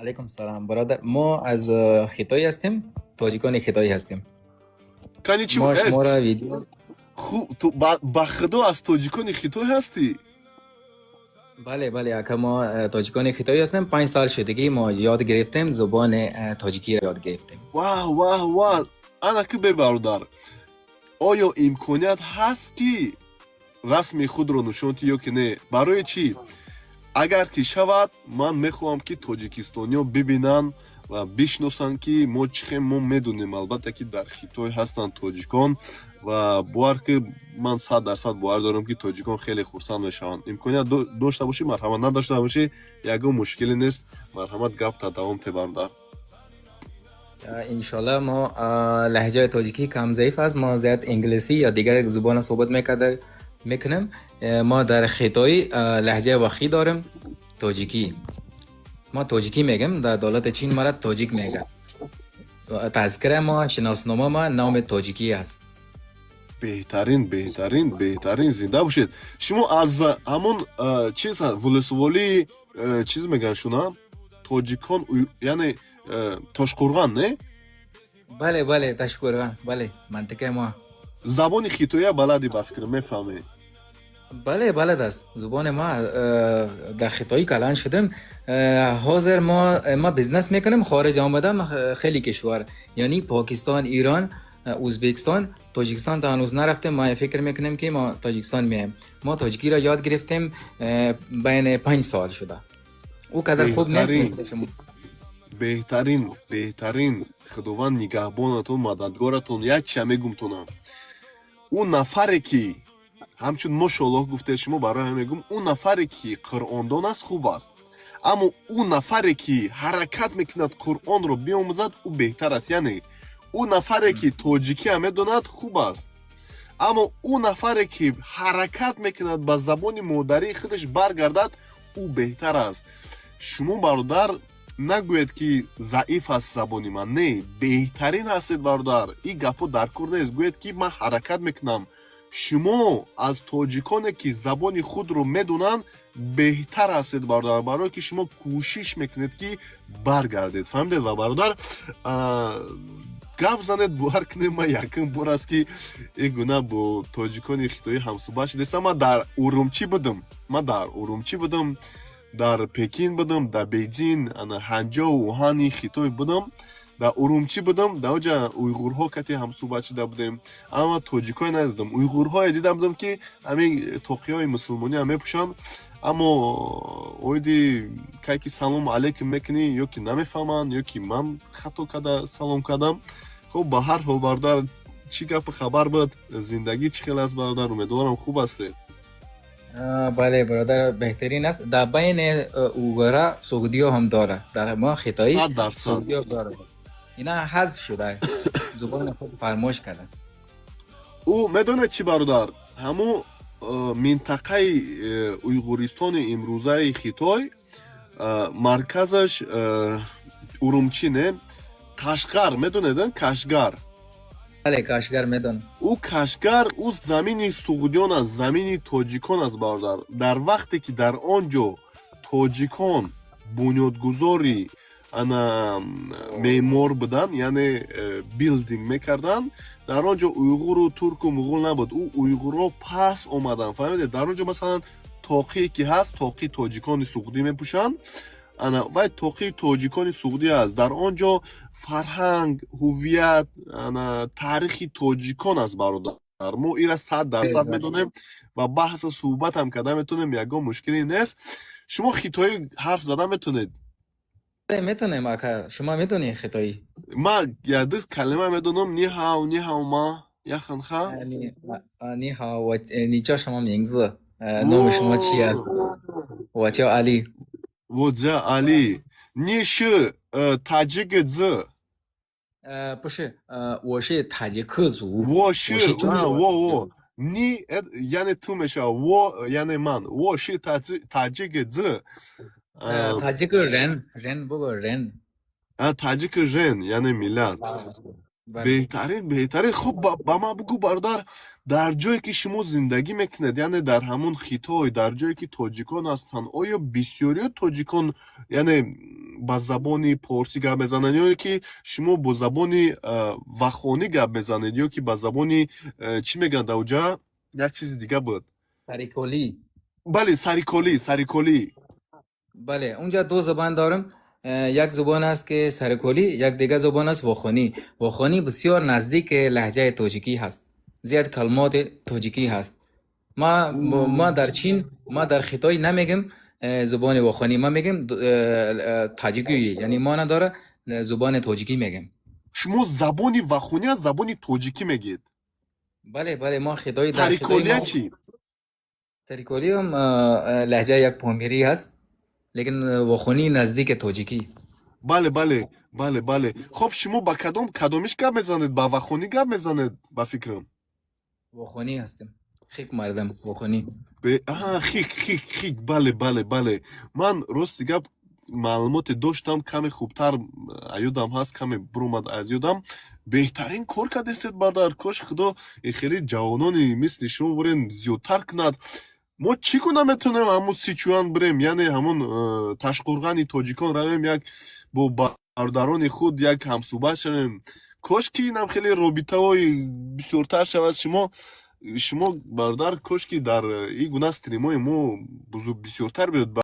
Алейкум салам, бародар. Мо аз Хитой ҳастем, тоҷикони Хитой ҳастем. Кани чи? Мо шуморо видео Хуб, ту ба худо аз тоҷикони Хитой ҳастӣ? Бале, бале, ака, мо тоҷикони Хитой ҳастем. 5 сол шудагӣ мо ёд гирифтем, зубони тоҷикиро ёд гирифтем. Ваҳ, ваҳ, ваҳ! Ана ки, бебародар, оё имконият ҳаст, ки расми худро нишон тӣ ё ки не? Барои чӣ? Агар ки шавад, ман мехоҳам, ки тоҷикистониё бибинанд ва бишносанд, ки мо чӣ хел. Мо медонем, албатта, ки дар Хитой ҳастанд тоҷикон ва бовар ки ман 100% бовар дорам, ки тоҷикон хеле хурсанд мешаванд. Имконият дошта бошӣ, марҳамат, надошта бошӣ, ягон мушкиле нест. Марҳамат, гапта давом те, бародар. Иншолла, мо лаҳҷаи тоҷикӣ кам заиф аст. Мо зиёд инглисӣ ё дигар зубона суҳбат мекарда мекунем. Мо дар Хитой лаҳҷаи вахӣ дорем, тоҷикӣ. Мо тоҷикӣ мегем, дар давлати Чин мара тоҷик мегӯяд. Тазкира мо, шиноснома мо номи тоҷикӣ аст. Беҳтарин, беҳтарин, беҳтарин! Зинда бошед! Шумо аз ҳамон чиз вулусволии чиз мегӯянд шуна тоҷикон, яъне Тошқурған, не? Бале, бале, Ташқурған, бале, мантиқаи мо. Забони хитоя баладӣ, ба фикр, мефаҳмӣ? Бале, балад аст зубони мо. Дар Хитоӣ калон шудем. Ҳозир мо бизнес мекунем, хориҷ омадам, хеле кишвар, яъне Покистон, Ирон, Ӯзбекистон, Тоҷикистон та ҳанӯз нарафтем. Мо фикр мекунем, ки мо Тоҷикистон меем. Мо тоҷикиро ёд гирифтем, байни 5 сол шуда. Ӯ қадар хуб нест. Беҳтарин. Беҳтарин, беҳтарин! Худованд нигаҳбонатон, мададгоратон. Як чия мегумтонам: ӯ нафаре ки ҳамчун мошоллоҳ гуфтед шумо, барои ҳам мегӯм, ӯ нафаре ки қуръондон аст, хуб аст, аммо ӯ нафаре ки ҳаракат мекунад қуръонро биомӯзад, ӯ беҳтар аст. Яъне ӯ нафаре ки тоҷикиам медонад, хуб аст, аммо ӯ нафаре ки ҳаракат мекунад ба забони модарии худаш баргардад, ӯ беҳтар аст. Шумо, бародар, нагӯед, ки заиф аст забони ман. Не, беҳтарин ҳастед, бародар, ин гапҳо дар кор нест. Гӯед, ки ман ҳаракат мекунам. Шумо аз тоҷиконе ки забони худро медонанд, беҳтар ҳастед, бародар, барое ки шумо кӯшиш мекунед, ки баргардед. Фаҳмидед? Ва, бародар, гап занед, бовар кунед, ман якум бор аст, ки ин гуна бо тоҷикони хитоӣ ҳамсӯҳбат шудастам. Ман дар Урумчӣ будам, ман дар Урумчӣ будам, дар Пекин будам, дар Бейҷин, ана Ҳанҷоу, Уҳани Хитой будам, дар Урумчӣ будам. Дар оҷа уйғурҳо кате ҳамсӯҳбат шуда будем, аммо тоҷикое надидам. Уйғурҳое дида будам, ки ҳамин тоқиҳои мусулмониам мепӯшанд, аммо оиди кай ки салому алейкум мекунӣ, ё ки намефаҳманд, ё ки ман хато карда салом кардам. Хуб, ба ҳар ҳол, бародар, чӣ гапу хабар буд? Зиндагӣ чӣ хел аст, бародар? Умедворам, хуб ҳастед. Бале, бародар, беҳтарин аст. Дар байни уйғура суғдиё ҳам дорад. Дар мо хитоӣ 100%. суғдиё дорад. Ина ҳазф шуда, зубони худ фармош карда. Ӯ медонед чӣ, бародар, ҳамун минтақаи Уйғуристони имрӯзаи Хитой, марказаш Урумчӣ, не, Кашғар медонед, Кашгар? Бале, Кашгар медонам. Ӯ Кашгар, ӯ замини суғдиён аст, замини тоҷикон аст, бародар. Дар вақте ки дар он ҷо тоҷикон бунёдгузори, ана, меъмор буданд, яъне building мекарданд, дар он ҷо уйғуру турку муғул набуд. Ӯ уйғурҳо пас омаданд, фаҳмидед? Дар он ҷо, масалан, тоқие ки ҳаст, тоқи тоҷикони суғдӣ мепӯшанд, ана вай тоқии тоҷикони суғдӣ аст. Дар он ҷо фарҳанг, ҳувият, ана таърихи тоҷикон аст, бародар. Мо ира 100% медонем ва баҳса суҳбатам карда метонем, ягон мушкиле нест. Шумо хитоӣ ҳарф зада метонед? Метонем, ака. Шумо медонед хитоӣ? Ман якду калима медонам: 你好, 你好吗, яханха. 你好，我你叫什么名字？номи шумо чи аст? 我叫阿力。我叫阿力。你是塔吉克族？不是，我是塔吉克族。我是我我你яъне ту мешава, во яъне ман, 我是塔吉克族。塔吉克人，人不过人。塔吉克人яъне миллат. Бале. Беҳтарин, беҳтарин. Хуб, ба ман бугӯ, бародар, дар ҷое ки шумо зиндагӣ мекунед, яъне дар ҳамон Хитой, дар ҷое ки тоҷикон ҳастанд, оё бисёриё тоҷикон, яъне ба забони порсӣ гап мезананд ё ки шумо бо забони вахонӣ гап мезанед ё ки ба забони чӣ мегӯянд, ауҷа як чизи дига буд? Сариколӣ. Бале, сариколӣ, сариколӣ. Бале, اونجا دو زبان دارم. یک زبان است که سرکولی، یک دیگه زبان است واخانی. واخانی بسیار نزدیک لهجه تاجیکی هست، زیاد کلمات تاجیکی هست. ما در چین، ما در خیتای نمیگم زبان واخانی، ما میگم تاجیکی، یعنی ما نداره زبان تاجیکی میگم. Шумо забони вахонӣ аз забони тоҷикӣ мегӯед? بله، ما خیتای در خیتای Сариколия ما чӣ? سرکولی هم لهجه یک پامیری هست، لیکن واخانی نزدیک تاجیکی. Бале. Хуб, шумо ба кадом кадомиш гап мезанед? Ба вахонӣ гап мезанед, ба фикрам. واخانی هستیم، خیک مردم واخانی. Аҳа, хик, бале. Ман рости гап маълумоте доштам, каме хубтар ёдам ҳаст, каме буромад аз ёдам. Беҳтарин кор кардистед, бародар. Кош Худо хеле ҷавонони мисли шумо бурен зиёдтар кунад. Мо чӣ гуна метавонем ҳамун Сичуан бирем, яъне ҳамун Ташқурғани тоҷикон равем, як бо бародарони худ як ҳамсӯҳбат шавем? Кош ки инам хеле робитаҳои бисёртар шавад. Шумо, бародар, кош ки дар ин гуна стримҳои мо бисёртар биёд.